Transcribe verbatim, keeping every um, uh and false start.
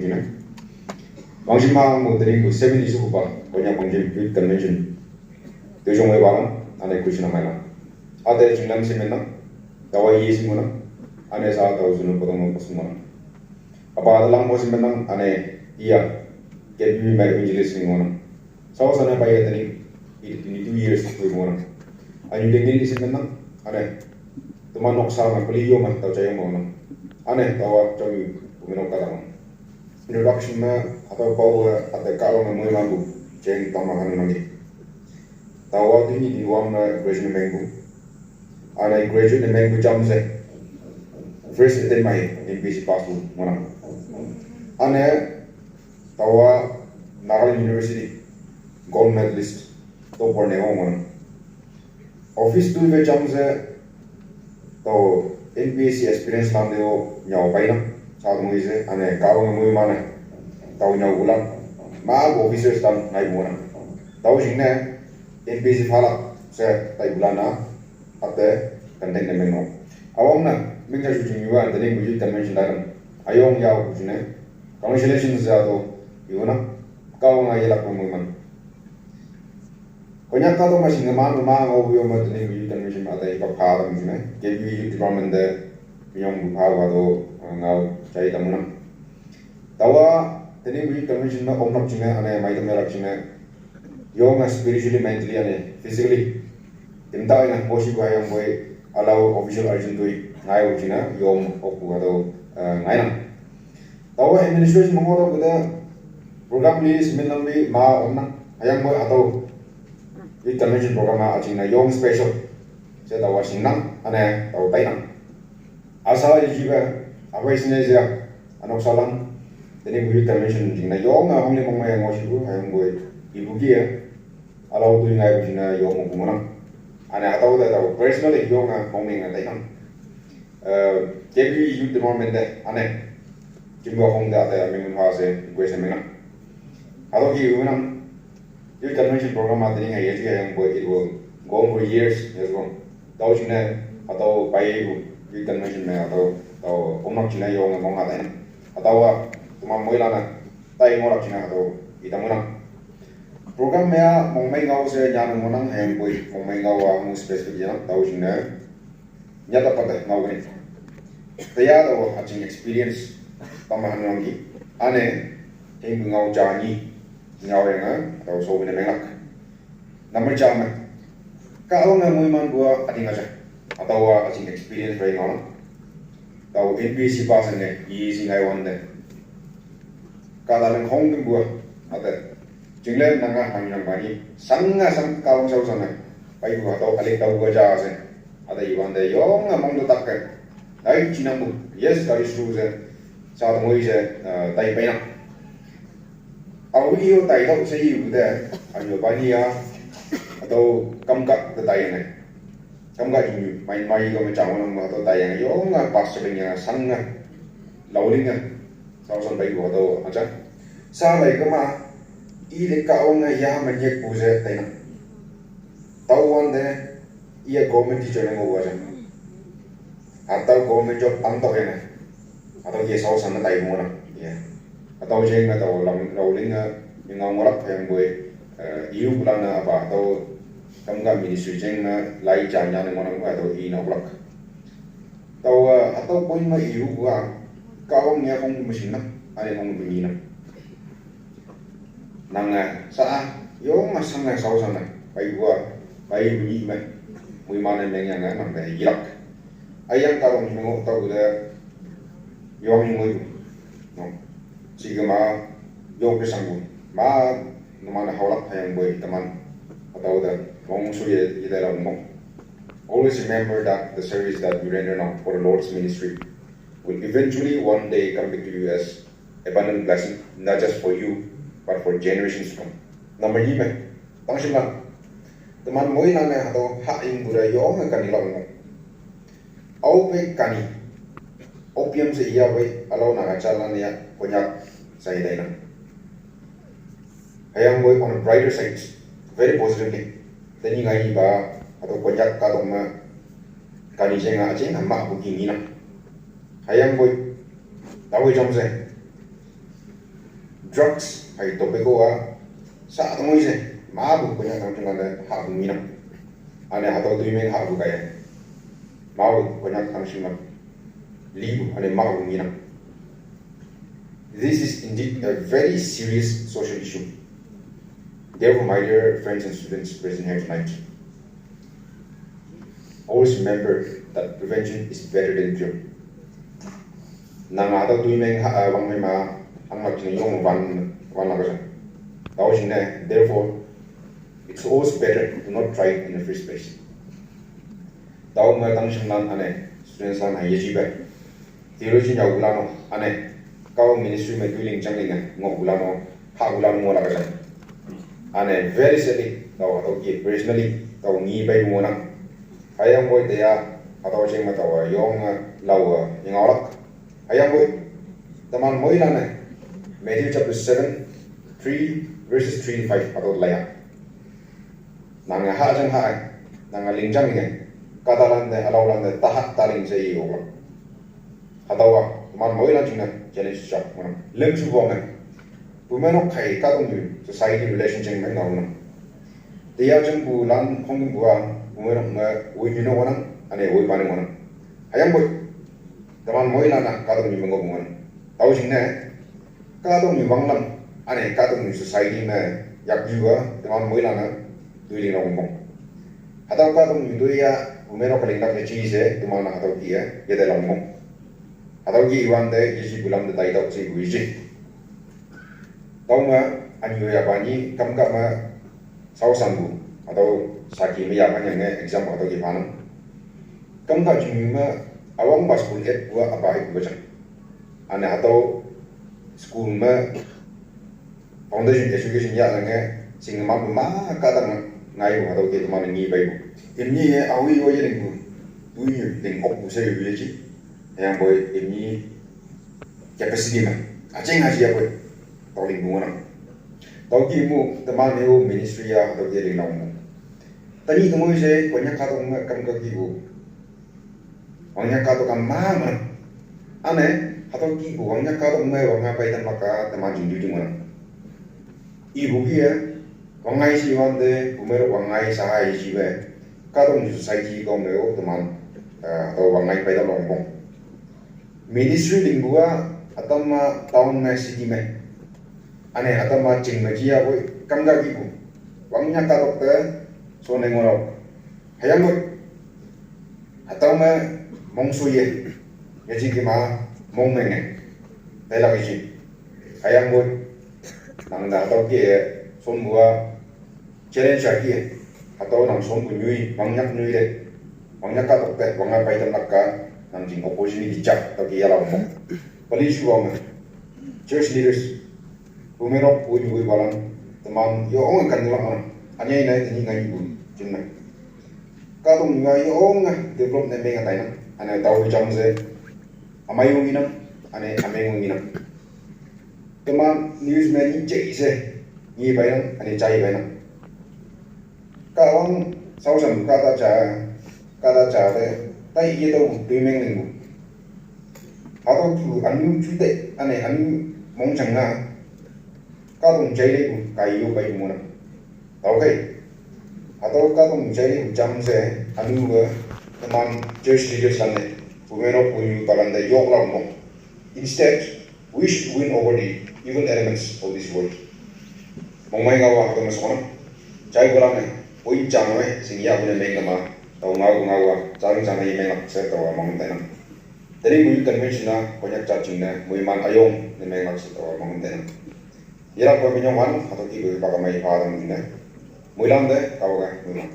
Jine. Wangji ma mo tadi ku seven isu ku ba, Konyak Wangji Youth Convention. Tujong wai balang, ane Krishna maila. Ate jinglam simenang, tawa yi simunang, ane sa tawa sunu potong mo pasumang. Apa adalang mo simenang, ane iya, kebi ma evangelist simunang. Sawa sana pa iya tadi, ini two years simunang. Anyu dengil simenang, ane, teman nok sama peliyo ma tawa cayong mo nang. Ane, tawa cayong, kuminok kata mo. Introduction na, atau pau, ate kalo na mui mambu, jeng tama kanu nangi. Tawa tini di wam na graduation mengbu. Ane graduation mengbu jam se. First attempt mai, N P S C pass bu, mona. Ane, tawa Nagaland University, gold medalist, topper ne wong mona. Office tu ve jam se, tawa N P S C experience lam deo nyao paina, sa tungui se, ane, kalo na mui mana, tawa nyao ulang, ma officers dan ngai mona. Tawa jing ne, N P S C phalak, se, tai ulang na, ate, contact ne mengno. Awang na, mengja ju jing yuan, tadi muji convention dalam. Ayong yao kujine. Congratulations ya to, yuna. Kau nga yelak pemui man. Konyak ka to masih ngeman, ma ngau yo ma tadi muji convention ate, ipa pha tam jine. K B U department de, miyong bu pha wa to, ngau cai tamunam. Tawa, tadi muji convention ma omnak jine, ane, mai tam yelak jine. Yong spiritually, mentally, ane, physically. Timta ina, moshi gua yang boy, alau official urgent tui, ngai ujina, yom oku atau, eh, ngai nang. Tawa administration mengoto kita, program li semen lambi ma omna, hayang boy atau youth convention program ma aching na yom special. Saya tawa singnang, ane, tawa tainang. Asa ya jiba, apa isine ya, anok salam, tadi muji convention jing na yom na hong le mong ma yang moshi gua, hayang boy, ibu kia, alau tu ngai ujina yom oku mona. Ane atau da tawa personally yong a mong ning a tainang. Eh, K B U youth department de, ane. Jimbo hong da ta ming ha se request mena. Atau ki yong nam youth convention program ma tadi ngai ya yang boy it will go on for years, yes bang. Tawa jing ne, atau pai bu youth convention me atau, tawa omnak jing ne yong a mong a tainang. Atau wa, tuma moi lana, tai ngolak jing ne atau, ita mona. Program mea mong mai ngau se nyan mong nang heng boy mong mai ngau a mu specific jana tawa jing ne. Nyata pata ngau gani. Taya tawa aching experience. Pama hanu angki. Ane, heng ngau jani. Ngau yang a, tawa so bine mengak. Number jama. Ka au na mui man gua ading aja. Atawa aching experience bai ngau. Tawa N P S C pass ne, yi si ngai wan de. Ka dalang hong tung gua, ate. Jingle nanga hang yang bani, sanga sang kawang sau sana. Pai gua tau alik tau gua ja se. Ate iwan de yong a mong do tak ke. Dai chinang bu, yes, that is true se. Sa tong oi se, eh, tai pai na. Au iyo tai tau se yi bu de, anyo bani ya, atau kam ka de tai ne. Kam ka jing mai mai ko me chang nang ma to tai yang yong a pastor ling ya sang a. Lau ling a. Sau san bai ko to acha. Sa lai ka ma i de ka ong a ya ma nyek bu se tai na. Tau wan de i a government teacher ne ngo wa ja. Atau government job am to ya na. Atau ye sau san na tai mo na. Ya. Atau jeng na tau lam lau ling a, yung ngau ngolak yang boy, eh, iu bulan na apa, atau kam ka ministry jeng na lai jan yan mo na atau i na ulak. Tau, eh, atau boy ma iu gua, ka ong ya kong machine na, ane kong bunyi na. Nang, eh, sa, yo ma sang, eh, sau san na, pai gua, pai bunyi ma, mui ma na meng yang, eh, nang, eh, ilak. Ayang karong hingo tau da yong hingo yu. No. Sige ma yong ke sanggu. Ma numan haulak hayang boy teman. Atau da mong su ye ye da long mong. Always remember that the service that you render now for the Lord's ministry will eventually one day come back to you as abundant blessing, not just for you, but for generations to come. Number yi me. Tang shim lang. Teman moi na me hatau ha ing buda yong kan ilang mo. Au pe kani. Opium se iya boy alau na gacha lan ya Konyak sa idai na. Hayang boy on a brighter side, very positively. Tani ngai ba atau Konyak ka dong ma kani jenga acheng ama bu kini na. Hayang boy. Tawe jam se. Drugs hai tobacco a sa tangoi se, mapu Konyak tangchim lan de hapu nginang. Ane hatüo toimeng hapu kaiye, mapu Konyak tangchim lan lipu ane mapu nginang. This is indeed a very serious social issue. Therefore, my dear friends and students present here tonight, always remember that prevention is better than cure. Nang hatüo toimeng ha, eh, wangmei ma, anglak jing yong wan, wan lak jing. Tao jingne, therefore, it's always better to not try it in the first place. Tao me tangchim lan ane, students lan ha yeji pe. Theology nyüopu lan-o, ane, Kahwang ministry me toiling jangling-e, ngohpu lan-o, hapu lan ngohlak jing. Ane, very sadly, tao hatüo ki personally, tao ngi pei ngohnang. Hüyangpoi teya, hatüo jing me tao yong, eh, lao, eh, yengaolak. Hüyangpoi, teman moilan-e, Matthew chapter seven, three, verses three to five, hatüo laiya. Nange hajang ha, nange lingjang nge, kahtalan te, ülaolan te, taha taling she yeoklak. Hatüowa, teman moilan jingne challenge ja ngohnang. Lemshupu me, pumeinok khei kahtoknyu society relation jing me ngaonang. Teya jingpu lan khongkümpu a, pumeinok me woinyu ne ngohnang, ane woipa ne ngohnang. Hüyangpoi, teman moilan-a kahtoknyu me ngohpu ngohnang. Tao jingne, kahtoknyu wanglam, ane kahtoknyu society me yakyu a, teman moilan-a toiling lak wongpong. Hatüo kahtoknyu toiya, pumeinok kaling lak yeji she, teman hatüo ki-e, yete lak wongpong. Hatüo ki iwante, yejipu lam te taitüoh she ipu yeji. Tüome, ünyu yapa nyi, kamkah me, shaoshanpu, hatüo saki me yapa nyange example hatüo ki phanang. Kamkah jingnyu me, üwangpa school ep-a apa ipu jang. Ane hatüo school me foundation education yahyange, shinge mapu ma kahta me ngaipu hatüo ke teman ngi peipu. Imni-e awi wo ye lingpu, toinyu ling okpu she yepu yeji. Hüyangpoi imni capacity me, üjing haji yapoi, tao lingpu ngohnang. Tüoki mu, teman-e-o ministry a, hatüo ke linglak wongpong. Tenyih tengoi she, Konyak kahtok me kamkah kipu wangnyak kahtok a ma ngohnang. Ane, hatüo kipu wangnyak kahtok me wangngai peitamlak a teman jing duty ngohnang. Ipu ki-e, wangngai shiwante, pumeinok wangngai shaha yeji pe, kahtoknyu society tong me-o teman, eh, hatüo wangngai peitamlak wongpong. Ministry lingpu a, ütam-a town me, city me, ane ütam-a ching me ji yapoi, kamkah kipu wangnyak kahtok te shonne ngohnang. Hüyangpoi, hatüo me mongshoye, yejingkema mongmenge tailak yeji. Hüyangpoi, nang te hatüo ke shonpu a challenge a ki-e, hatüo nang shonpu nyoi, wangnyak nyoi te, wangnyak kahtok te wangngai peitamlak a, nang jing opportunity ja tüoke yahlak wongpong. Peli shuwa me, church leaders, pumeinok woinyu woipalan, teman yonge kanlak ngohnang. Ünyei ne tenyih ngaipu jingne, kahtoknyu a yonge develop ne menge tainang. Ane tao jam she, ümei-o ngenang, ane ümei-o ngenang. Teman news me ni jai she, ngi peinang, ane jai peinang. Kahwang shaoshan kahta ja, kahta ja te, tai yetüo toimeng lingpu. Hatüo tu ünu jute, ane ünu mongjang a, kahtoknyu jai leipu, kai yo peipu ngohnang. Tüokhei, hatüo kahtoknyu jai leipu jam she, ünu-e, teman church leaders lan-e, pumeinok woinyu palan te yoklak wongpong. Instead, we should win over the evil elements of this world. Mongmei ngao-a hatüo me shonang. Jaipulan-e, oi jang me, shing yahpu ne mengkema, tao ngao ngao-a, jang jang ne menglak she taowa mong tainang. Tenyihpu youth convention a, Konyak jat jingne, moiman üyong ne menglak she taowa mong tainang. Yelakpe minyong wan, hatüo kipu hipak ümei pha tam jingne, moilan te, taowa ke, moiman.